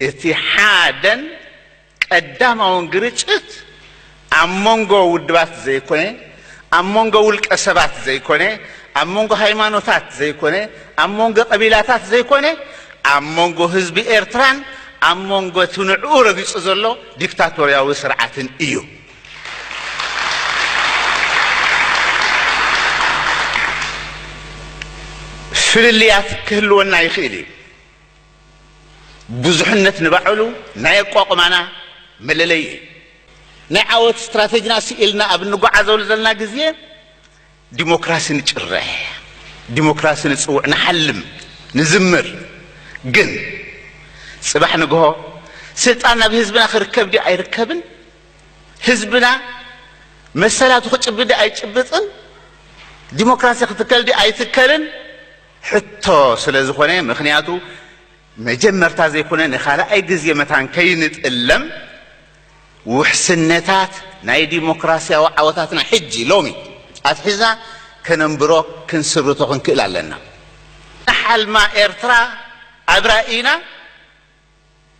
እቲ ሓደን ቀዳማውን ግርጭት ኣብ መንጎ ውድባት ዘይኮነ፣ ኣብ መንጎ ውልቀ ሰባት ዘይኮነ፣ ኣብ መንጎ ሃይማኖታት ዘይኮነ፣ ኣብ መንጎ ቀቢላታት ዘይኮነ፣ ኣብ መንጎ ህዝቢ ኤርትራን ኣብ መንጎ እቲ ንዕኡ ረጊጹ ዘሎ ዲክታቶርያዊ ስርዓትን እዩ። ፍልልያት ክህልወና ይኽእል እዩ። ብዙሕነት ንባዕሉ ናይ ኣቋቑማና መለለይ እዩ። ናይ ዓወት ስትራተጂና ስኢልና ኣብ እንጓዓዘሉ ዘለና ግዜ ዲሞክራሲ ንጭርሕ፣ ዲሞክራሲ ንጽውዕ፣ ንሓልም፣ ንዝምር። ግን ጽባሕ ንግሆ ስልጣን ናብ ህዝብና ክርከብ ድዩ ኣይርከብን? ህዝብና መሰላቱ ክጭብጥ ድዩ ኣይጭብጥን? ዲሞክራሲ ክትከል ድዩ ኣይትከልን? ሕቶ ስለ ዝኾነ፣ ምኽንያቱ መጀመርታ ዘይኮነ ንኻልኣይ ግዜ መታን ከይንጥለም፣ ውሕስነታት ናይ ዲሞክራሲያዊ ዓወታትና ሕጂ ሎሚ ኣትሒዝና ከነንብሮ ክንስርቶ ክንክእል ኣለና። ንሓልማ ኤርትራ ኣብ ራእይና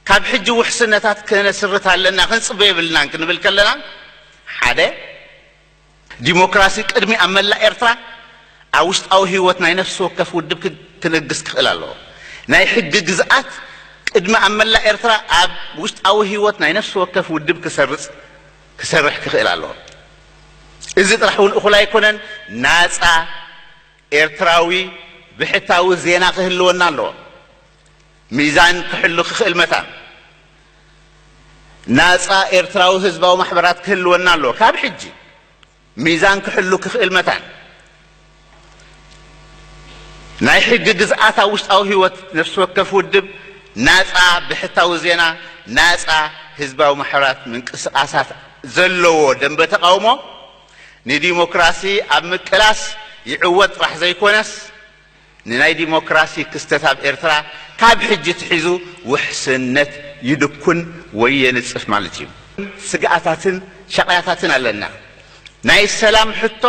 ካብ ሕጂ ውሕስነታት ከነስርት ኣለና፣ ክንጽበ የብልናን ክንብል ከለና፣ ሓደ፣ ዲሞክራሲ ቅድሚ ኣብ መላእ ኤርትራ ኣብ ውሽጣዊ ህይወት ናይ ነፍሲ ወከፍ ውድብ ክ-፣ ክነግስ ክኽእል ኣለዎ። ናይ ሕጊ ግዝኣት ቅድሚ ኣብ መላእ ኤርትራ ኣብ ውሽጣዊ ህይወት ናይ ነፍሲ ወከፍ ውድብ ክሰርጽ፣ ክሰርሕ ክኽእል ኣለዎ። እዚ ጥራሕ እውን እኹል ኣይኮነን። ናጻ ኤርትራዊ ብሕታዊ ዜና ክህልወና ኣለዎ። ሚዛን ክሕሉ ክኽእል መታን ናጻ ኤርትራዊ ህዝባዊ ማሕበራት ክህልወና ኣለዎ። ካብ ሕጂ ሚዛን ክሕሉ ክኽእል መታን ናይ ሕጊ ግዝኣት ኣብ ውሽጣዊ ህይወት ነፍሲ ወከፍ ውድብ ናጻ ብሕታዊ ዜና፣ ናጻ ህዝባዊ ማሕበራት ምንቅስቓሳት ዘለዎ ደንበ ተቓውሞ ንዲሞክራሲ ኣብ ምቅላስ ይዕወት ጥራሕ ዘይኮነስ፣ ንናይ ዲሞክራሲ ክስተት ኣብ ኤርትራ ካብ ሕጂ ትሒዙ ውሕስነት ይድኩን ወይ የንጽፍ ማለት እዩ። ስግኣታትን ሻቕላታትን ኣለና። ናይ ሰላም ሕቶ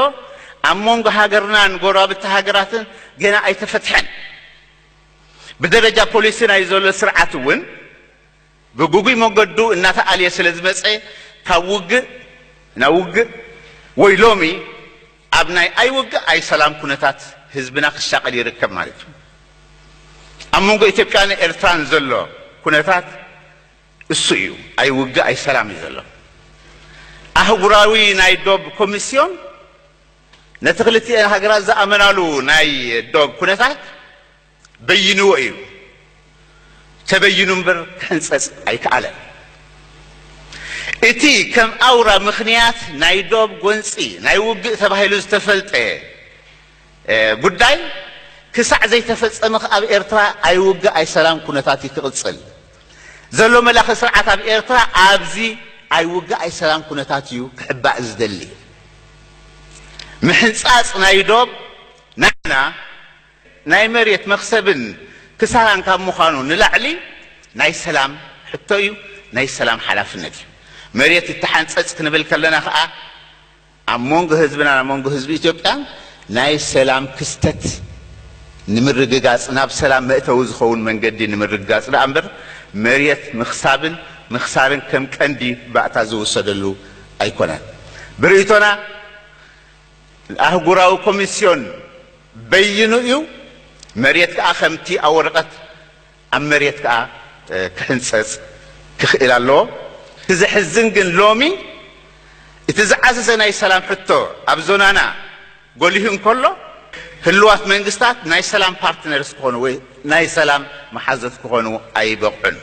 ኣብ መንጎ ሃገርናን ጎረባብቲ ሃገራትን ገና ኣይተፈትሐን። ብደረጃ ፖሊሲ ናይ ዘሎ ስርዓት እውን ብግጉይ መገዱ እናተኣልየ ስለ ዝመጸ፣ ካብ ውግእ ናብ ውግእ ወይ ሎሚ ኣብ ናይ ኣይውግእ ኣይሰላም ኩነታት ህዝብና ክሻቐል ይርከብ ማለት እዩ። ኣብ መንጎ ኢትዮጵያን ኤርትራን ዘሎ ኩነታት እሱ እዩ። ኣይውግእ ኣይሰላም እዩ ዘሎ። ኣህጉራዊ ናይ ዶብ ኮሚስዮን ነቲ ክልቲኤን ሃገራት ዝኣመናሉ ናይ ዶብ ኩነታት በይንዎ እዩ። ተበይኑ እምበር ክሕንጸጽ ኣይከኣለን። እቲ ከም ኣውራ ምኽንያት ናይ ዶብ ጎንጺ ናይ ውግእ ተባሂሉ ዝተፈልጠ፣ እ፣ ጉዳይ ክሳዕ ዘይተፈጸመ ኣብ ኤርትራ ኣይውግእ ኣይሰላም ኩነታት እዩ ክቕጽል ዘሎ። መላኺ ስርዓት ኣብ ኤርትራ ኣብዚ ኣይውግእ ኣይሰላም ኩነታት እዩ ክሕባእ ዝደሊ። ምሕንጻጽ ናይ ዶብ ናና ናይ መሬት መኽሰብን ክሳራን ካብ ምዃኑ ንላዕሊ ናይ ሰላም ሕቶ እዩ፣ ናይ ሰላም ሓላፍነት እዩ። መሬት ይተሓንጸጽ ክንብል ከለና ከኣ ኣብ መንጎ ህዝብና፣ ኣብ መንጎ ህዝቢ ኢትዮጵያን ናይ ሰላም ክስተት ንምርግጋጽ፣ ናብ ሰላም መእተዊ ዝኸውን መንገዲ ንምርግጋጽ ደኣ እምበር መሬት ምኽሳብን ምኽሳርን ከም ቀንዲ ባእታ ዝውሰደሉ ኣይኮነን። ብርእይቶና ኣህጉራዊ ኮሚስዮን በይኑ እዩ። መሬት ከኣ ከምቲ ኣብ ወረቐት ኣብ መሬት ከኣ፣ እ፣ ክሕንጸጽ ክኽእል ኣለዎ። እቲ ዘሕዝን ግን ሎሚ እቲ ዝዓዘዘ ናይ ሰላም ሕቶ ኣብ ዞናና ጎሊሁ እንከሎ ህልዋት መንግስታት ናይ ሰላም ፓርትነርስ ክኾኑ ወይ ናይ ሰላም መሓዘት ክኾኑ ኣይበቕዑን።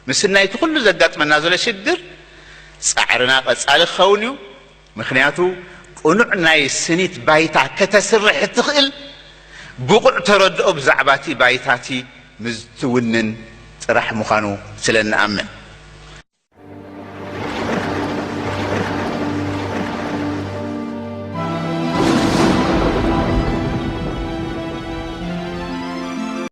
ምስናይ እቲ ኩሉ ዘጋጥመና ዘሎ ሽግር ጻዕርና ቀጻሊ ክኸውን እዩ። ምኽንያቱ ቅኑዕ ናይ ስኒት ባይታ ከተስርሕ እትኽእል ብቑዕ ተረድኦ ብዛዕባ እቲ ባይታ እቲ ምስ ትውንን ጥራሕ ምዃኑ ስለ እንኣምን።